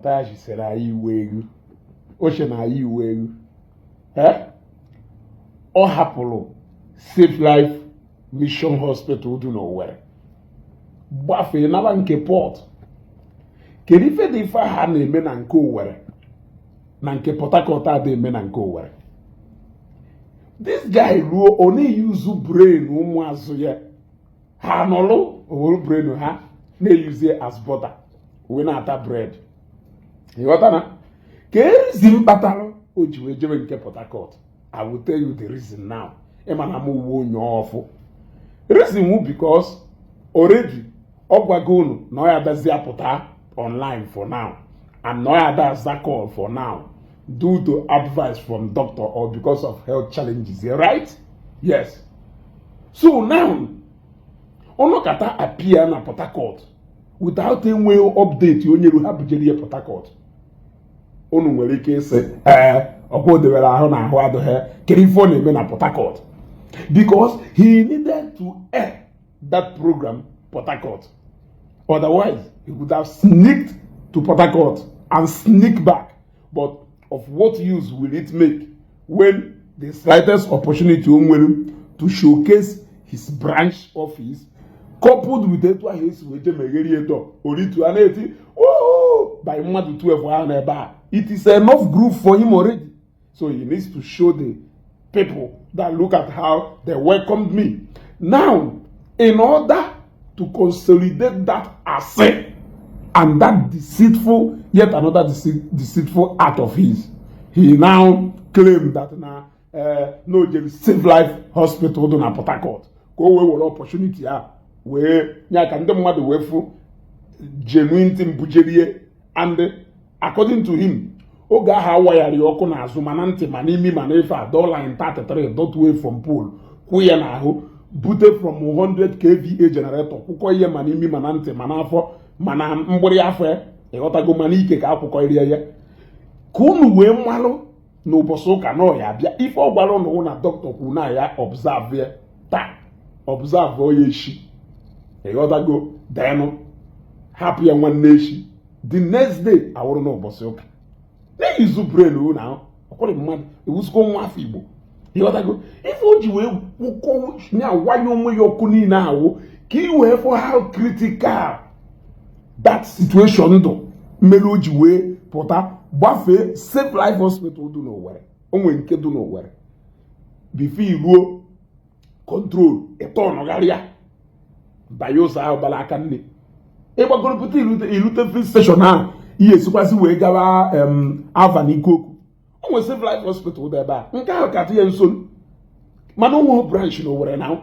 Mathias sere anyị iwe egwu, oche na anyị iwe egwu. Eh? Ọ hapụrụ Safe Life Mission Hospital dị n'Owerri, gbafee naba nke Port. Kedu ife dị ife ahụ a na-eme na nke Owerri na nke Port Harcourt a eme na nke Owerri? This guy ruo, ọ na-eyuzu brain ụmụazụ ya. Ha nọlụ owere brain ha na-eyuzie as butter wee na-ata bread. Ịghọtana ka ezi mkpatalụ o ji wee jebe nke Port Harcourt? I will tell you the reason now. Ịma na m uwe onye ọfụ reason wu because already ọ gwago unu na ọ ya adazi apụta online for now and na ọ ya ada aza call for now due to advice from doctor or because of health challenges, right? Yes. So now ọnọkata appear na Port Harcourt without enweghị update onye ru ha bujere ihe Port Harcourt. Unu nwere ike ịsị, ee, ọkwa o debere ahụ na ahụ adịghị, kedu ife ọ na-eme na Port Harcourt? Because he needed to air that program Port Harcourt. Otherwise he would have sneaked to Port Harcourt and sneak back. But of what use will it make when the slightest opportunity o nwere to showcase his branch office, coupled with etu ahụ esi wee je megherie door, oritu a na-eti "Woo!" by mmadụ 12 ahụ n'ebe a, it is enough groove for him already. So he needs to show the people that, "Look at how they welcomed me." Now, in order to consolidate that asset and that deceitful, yet another deceitful act of his, he now claimed that na no jere Save Life Hospital dị na Port Harcourt ka o wee were opportunity a wee nye ka ndị mmadụ wee fụ genuine thing bujerie. And according to him, oge ahụ awayara ya ọkụ n'azụ, ma na ntị, ma n'imi, ma n'ife a line 33 dot way from pole kwụ ya n'ahụ, bute from 100 kVA generator kwụkọ ihe, ma n'imi, ma na ntị, ma n'afọ, ma na mgbịrị afọ ya, ịghọtago, ma n'ike ka akwụkọ ya ka unu wee mmalụ n'ụbọchị ụka na ọya abịa. Ife ọ gwara ụnụ na dọkịta kwuru na ya observe ya taa, observe ya echi, ịghọtago, denụ hapụ ya nwanne echi, the next day awụrụ n'ụbọchị ụka na-eyuzu brain unu ahụ. Ọkwụrụ mmadụ ewuzikọ nwa afọ Igbo, ịghọtago? Ife o ji wee kwụkọ ya wanye onwe ya ọkụ niile ahụ ka ị wee fụ how critical that situation dụ mmeri o ji wee pụta gbafee Safe Life Hospital dị n'Owerri. O nwere nke dị n'Owerri before iruo control ịtọnụgharịa banye ụzọ ahụ gbara aka nne, ịgbagoro pụta ilute filling station ahụ, ihe esikwasị wee gawa Ava na Ikoku. O nwere Safe Life Hospital dị ebe a, nke ahụ ka dị ya nso, mana o nweghị branch n'Owerri na.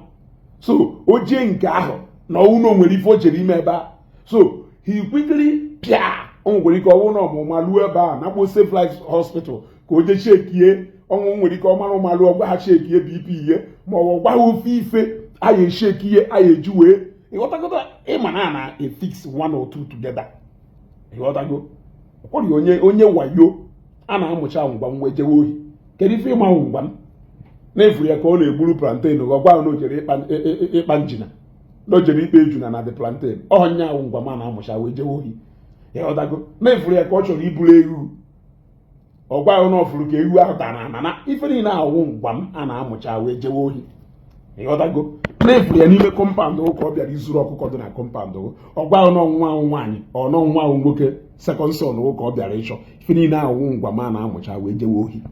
So o jee nke ahụ na ọnwụ na o nwere ife o jere ime ebe a. So he quickly pịa, o nwekwara ike ọnwụ na ọmụma luo ebe a nakpo Safe Life Hospital ka o jee chekie ọnwụ. Nwere ike ọmara ụmalụ ọgwa ha chekie BP ihe, ma ọ bụ gwa ha ofe ife aya esheki ihe aya eji wee, ịghọtagodo, ịma na na efix one or two together, ịghọtago? Ọkwọrị onye wayo a na-amụcha ngwa m wee jewe ohi. Kedu ife ịma ngwa m na-efuru ya ka ọ na-egburu plantain? Ọ gwa na o jere ịkpa njina, na o jere ikpe ejuna na the plantain. Ọnya ahụ ngwa m a na-amụcha wee jewe ohi, ịghọtago? Na-efuru ya ka ọ chọrọ iburu ewu, ọ gwa na ọfụrụ ka ewu ahụ tara na na ife niile awụ ngwa m a na-amụcha wee jewe ohi, ịghọtago? Na-efuru ya n'ime compound ka ọ bịara izuru ọkụkọ dị na compound, ọ gwa na ọnwa ahụ nwaanyị ọ nọ nwa ahụ nwoke, second son ka ọ bịara ịchọ. Ife niile awụ ngwa m a na-amụcha wee jewe ohi,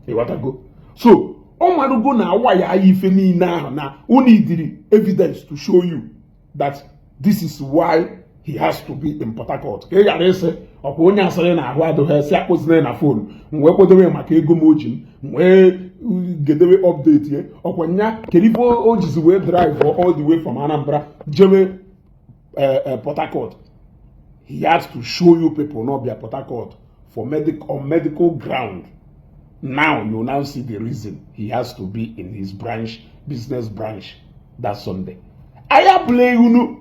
ịghọtago? So ọ marugo na awa ya ife niile ahụ na unu idiri evidence to show you that this is why he has to be in Port Harcourt, ka ị ghara ịsị ọkwa onye asịrị na ahụ adịghị esi akpụzina na phone m wee kwodobe maka ego m o ji m wee gedewe update ye. Ọkwa nya kedu ife o jizi wee drive all the way from Anambra jewe Port Harcourt? He has to show you people na ọbịa Port Harcourt for medical, on medical ground. Now you now see the reason he has to be in his branch, business branch, that Sunday. Anyị abụla unu.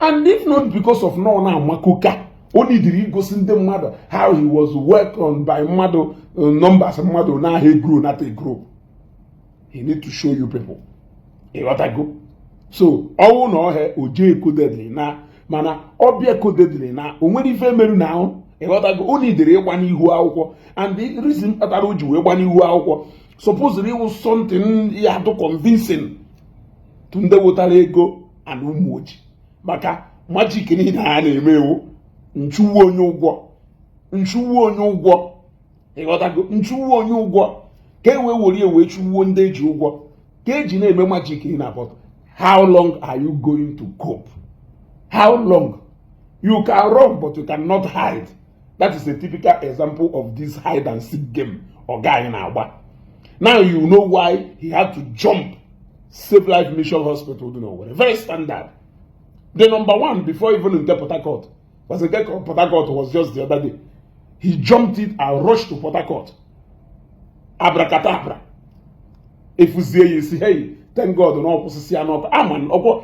And if not because of nọ na-amakoka o nidiri igosi ndị mmadụ how he was welcomed by mmadụ numbers mmadụ na-ahụ grow nata grow, he need to show you people, ịghọtago? So ọnwụ na ọhịa oje ekodedly na, mana ọbịa ekodedly na o nwere ife meru na ahụ, Ịghọtago? O nidere ịgba n'ihu akwụkwọ, and the reason kpatara o ji wee gba n'ihu akwụkwọ supposed ịwụ something ya dụ convincing to ndị wetara ego and ụmụ ojii, maka magic niile a na-eme ewu nchuwu onye ụgwọ, nchuwu onye ụgwọ. Ịghọtago? Nchuwu onye ụgwọ ka e wee were wee chuwuo ndị eji ụgwọ ka eji na-eme magic ị na-akpọtụ. How long are you going to cope? How long? You can run, but you cannot hide. That is a typical example of this hide and seek game ọga anyị na-agba. Now you know why he had to jump Save Life Mission Hospital dị n'Owerri. Very standard, the number one before even nke Port Harcourt was. Nke Port Harcourt was just the other day. He jumped it and rushed to Port Harcourt. Abracadabra, efuzie ya isi. Hey, thank God na ọ kwụsịsị ya n'ọkụ ama ọkwọ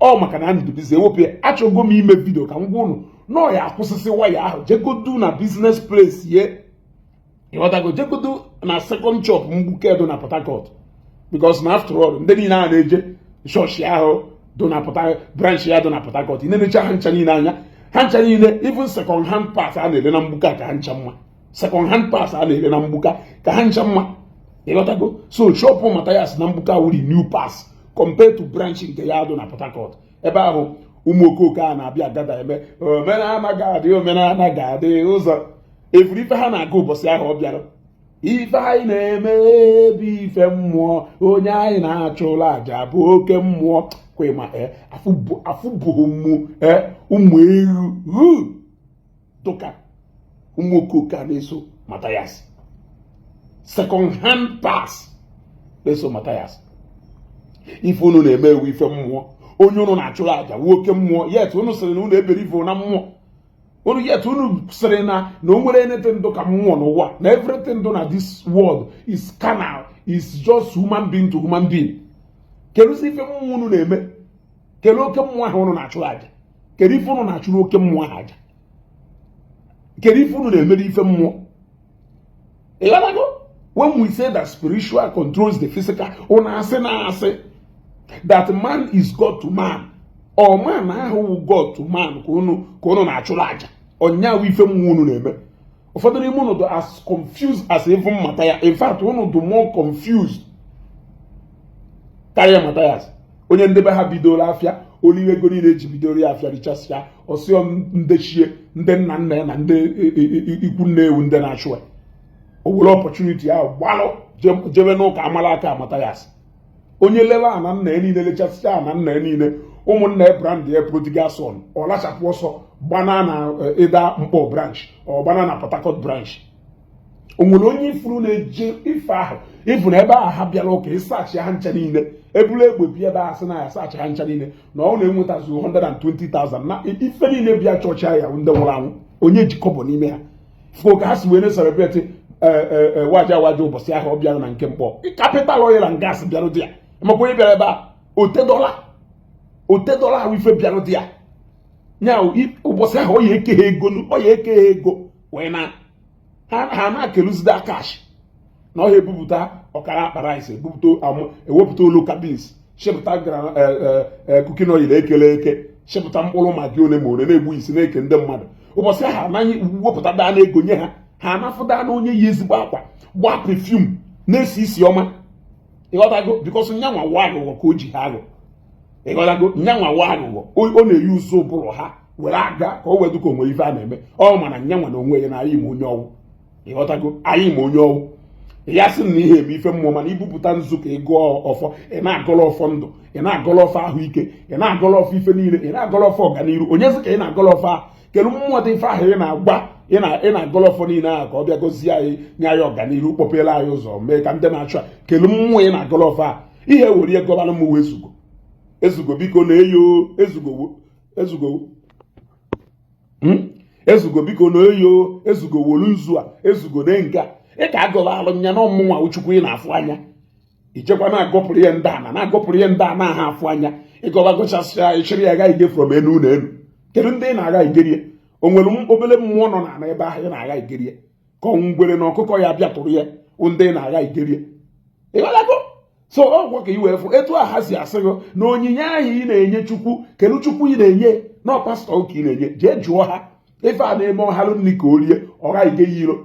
ọ maka na ndụbizi ewepụ ya. Achọgo m ime video ka m gwa unu na ọ ya akwụsịsị waya ahụ, jegodu na business place ye. Ịghọtago? Jegodu na second shop mgbukedo na Port Harcourt, because na after all, ndị niile a na-eje chọọchị ahụ dị na Port branch ya dị na Port Harcourt, na-enecha ha ncha niile anya, ha ncha niile, even second hand parts a na-ere na mgbuka ka ha ncha mma. Second hand parts a na-ere na mgbuka ka ha ncha mma. Ịghọtago? So shop Mathias na mgbuka wuri new parts compared to branch nke ya dị na Port Harcourt. Ebe ahụ ụmụ okooko a na-abịa agada eme omenala ga-adị, omenala ga-adị ụzọ efuru ife ha na-aga. Ụbọchị ahụ ọ bịara, ife anyị na-eme bụ ife mmụọ, onye anyị na-achụla aja bụ oke mmụọ kwema. Afụbụghị mmụ ụmụ ewu dụka ụmụ okooko a na-eso Mathias, second hand parts na-eso Mathias. Ife unu na-eme ewu ife mmụọ, onye unu na-achụrụ aja wu oke mmụọ. Yet unu sịrị na unu ebere ife na mmụọ unu. Yet unu sịrị na o nwere anything dụ ka mmụọ n'ụwa, na everything dụ na this world is carnal, is just human being to human being. Kedụzi ife mmụọ unu na-eme? Kedu oke mmụọ ahụ unu na-achụrụ aja? Kedu ife unu na-achụrụ oke mmụọ ahụ aja? Kedu ife unu na-emere ife mmụọ? Ịghọtago? When we say that spiritual controls the physical, unu asị na asị that man is God to man, or man ahụ wụ God to man ka unu na-achụrụ aja ọnya ife mmụọ unu na-eme. Ụfọdụ n'ime unu dị as confused as even Mathias. In fact, unu dị more confused karịa Mathias, onye ndebe ha bidoro afịa oliwe ego niile eji bidoro ya afịa richasịa ọsịọ ndechie ndị nna nna ya na ndị ikwu nne ewu ndị na-achụ ya. O were opportunity ahụ gbalụ jebe n'ụka amala aka Mathias, onye lebe a na nna ya niile, lechasịcha na nna ya niile, ụmụnna ya brand ya prodigal son, ọ lachapụ ọsọ gbana na ịda Mkpọ branch, ọ gbana na Port Harcourt branch. O nwere onye ifuru na-eje ife ahụ ịfụ na ebe ahụ ha bịara ụka ịsachi ha ncha niile, ebulu egbe bi ebe ahụ sị na ya sachi ha ncha niile na ọ na-enwetazu 120,000 na ife niile bịa chọọchị ahụ ya ndị nwụrụ anwụ, onye ji kọbọ n'ime ha fụ ka ha si wee na-celebrate waja waja. Ụbọchị ahụ ọ bịara na nke Mkpọ, Capital Oil and Gas bịara dị ya maka onye bịara ebe a ote dọla, ote dọla ahụ ife bịara dị ya nya. Ụbọchị ahụ ọ ya eke ha ego, ọ ya eke ha ego wee na ha na-akeluzide cash na ọha ebupụta ọkara akpa rice, ebupụta, ewepụta oloka beans, chịpụta cooking oil ekele eke, chịpụta mkpụrụ magi ole ma ole na-egbu isi na-eke ndị mmadụ. Ụbọchị ahụ anaghị wepụta daa na ego nye ha, ha anafụda na onye yi ezigbo akwa, gbaa perfume, na-esi isi ọma. Ịghọtago? Because nyanwa wa aghụghọ ka o ji ha aghọ. Ịghọtago? Nyanwa wa aghụghọ, ọ na-eyi ụzọ ụbụrụ ha were aga ka o wee dịka o nwere ife a na-eme. Ọ mana nyanwa na onwe ya na anyị ma onye ọwụ. Ịghọtago? Anyị ma onye ọwụ. Ya sị na ihe eme ife mmụọ, mana ibupụta nzu ka ị gụọ ọfọ, ị na-agọlọ ọfọ ndụ, ị na-agọlọ ọfọ ahụike, ị na-agọlọ ọfọ ife niile, ị na-agọlọ ọfọ ọganiru. Onyezi ka ị na-agọlọ ọfọ ahụ? Kedu mmụọ dị ife ahụ ị na-agba, ị na-agọlọ ọfọ niile ahụ ka ọ bịa gọzie anyị, nye anyị ọganiru, kpọpere anyị ụzọ, mee ka ndị na-achụ a? Kedu mmụọ ị na-agọlọ ọfọ a? Ihe were ihe gọbalụ m ezugo, ezugo, biko na-eyo, ezugo, ezugo, Ezugo, biko na-eyo, ezugo, wolu nzu a, ezugo na nke a ị ka agọla alụ nya na ọmụnwa Chukwu ị na-afụ anya. Ijekwa na-agọpụrụ ihe ndị a na-agọpụrụ ihe ndị a na-aha afụ anya. Ịgọba gọchasịa, ịchịrị ya agaghị from enu na enu. Kedu ndị ị na-agha igerie? O nwere obere mmụọ nọ n'ala ebe ahụ ị na-agha igerie, ka ọ ngwere na ọkụkọ ya bịa tụrụ ya ndị ị na-agha igerie? Ịghọtago? So ọgwụ ka i wee fụ etu a ha si asị gị na onyinye ahụ ị na-enye Chukwu, kedu Chukwu ị na-enye? Na pastọ ka ị na-enye? Jee jụọ ha. Ife a na-eme, ọhalụ nri ka o rie, ọ ghaghị ige ya iro.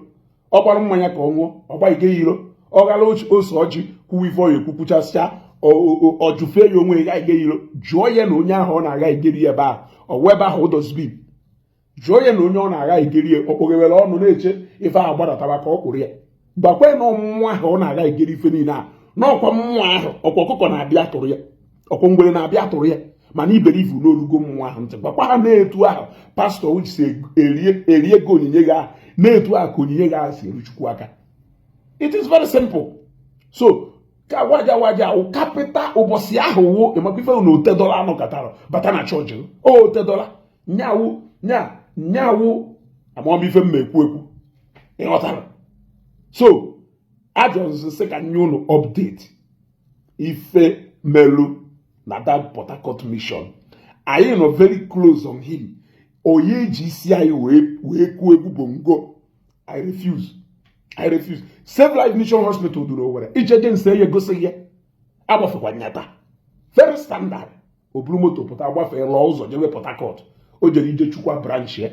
Ọ gbara mmanya ka ọ ṅụọ, ọ gbaghị ige ya iro. Ọ ghara ose ọjị, kwuwa ife ọ ya ekwukwuchasịa, ọ jụfee ya onwe ya, ghaghị ige ya iro. Jụọ ya na onye ahụ ọ na-agha igeri ebe ahụ, ọ wụ ebe ahụ dustbin. Jụọ ya na onye ọ na-agha igeri ya, ọ kpọghewere ọnụ na-eche ife ahụ gbadataba ka ọ kpụrụ ya. Gbakwa na mmụọ ahụ ọ na-agha igeri ife niile a, n'ọkwa mmụọ ahụ, ọkwa ọkụkọ na-abịa tụrụ ya, ọkwa ngwere na-abịa tụrụ ya, mana iberivu n'olugo mmụọ ahụ ntị. Gwakwa ha na-etu ahụ pastọ si eri ego onyinye gị ahụ, na-etu ahụ ka onyinye gị ahụ si eru Chukwu aka. It is very simple. So ka waja waja wụ capital ụbọchị ahụ wụ ịmakwa ife na otedola anọkọtara bata na chọọchị o otedola nyawu nya nyawu amamife m ekwu ekwu, ịghọtara? So ajọ nso ka nye unu update ife melu na that Port Harcourt mission. Anyị nọ very close on him. Onye ji isi anyị wee kụọ egwu bongo. I refuse, I refuse. Save Life Mission Hospital duru Owerri ijeje nse ya egosi ya agbafekwa nyata very standard. O buru moto pụta, gbafee lụọ ụzọ jebe Port Harcourt. O jere ije chukwa branch ya,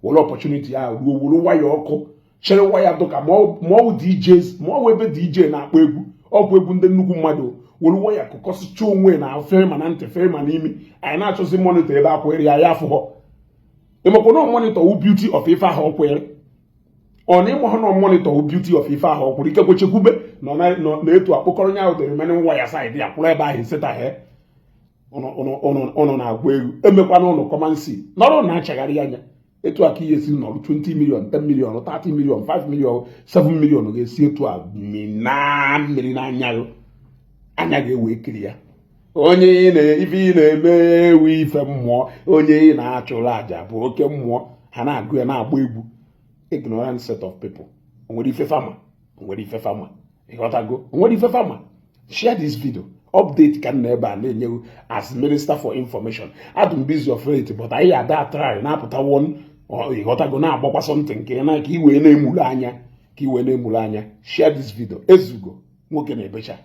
were opportunity ya ruo, were waya ọkụ chere waya dụka ma ọ DJs, ma ọ wụ ebe DJ na-akpọ egwu, ọkwa egwu ndị nnukwu mmadụ, were waya kụkọsịcha onwe na fee ma na ntị, fee ma n'imi. Anyị na-achọzi monitor ebe akwere ya, ya afụghọ. Ịmakwa na monitor wụ beauty of ife ahụ ọkwere ọ na ịmụ na monitor wụ beauty of ife ahụ ọkwụrụ. Ikekwe chekwube nọ na-etu akpụkọrọ nya ahụ dịrị many waya side ya kwụrụ ebe ahụ esetaghị. Ụnụ na-agwa egwu emekwana ụnụ kọmansi nọrọ na-achagharị anya etu a ka ihe esi nọrọ 20 million, 10 million, 30 million, 5 million, 7 million ga-esi etu a mina mmiri n'anya gị, anya ga-ewe kiri ya. Onye ife ị na-eme ewu ife mmụọ, onye ị na-achụrụ àjà bụ oke mmụọ. Ha na-agụ ya, na-agba egwu. Ignorant set of people. Onwere ife fama, onwere ife fama, ịghọtago? Onwere ife fama. Share this video. Update ka m na ebe a na-enye as minister for information. Adụm busy of it, but anyị ada try na-apụta one, ịghọtago, na-agbakwa something nke na ka i wee na-emulu anya, ka i wee na-emulu anya. Share this video. Ezugo nwoke na-ebecha.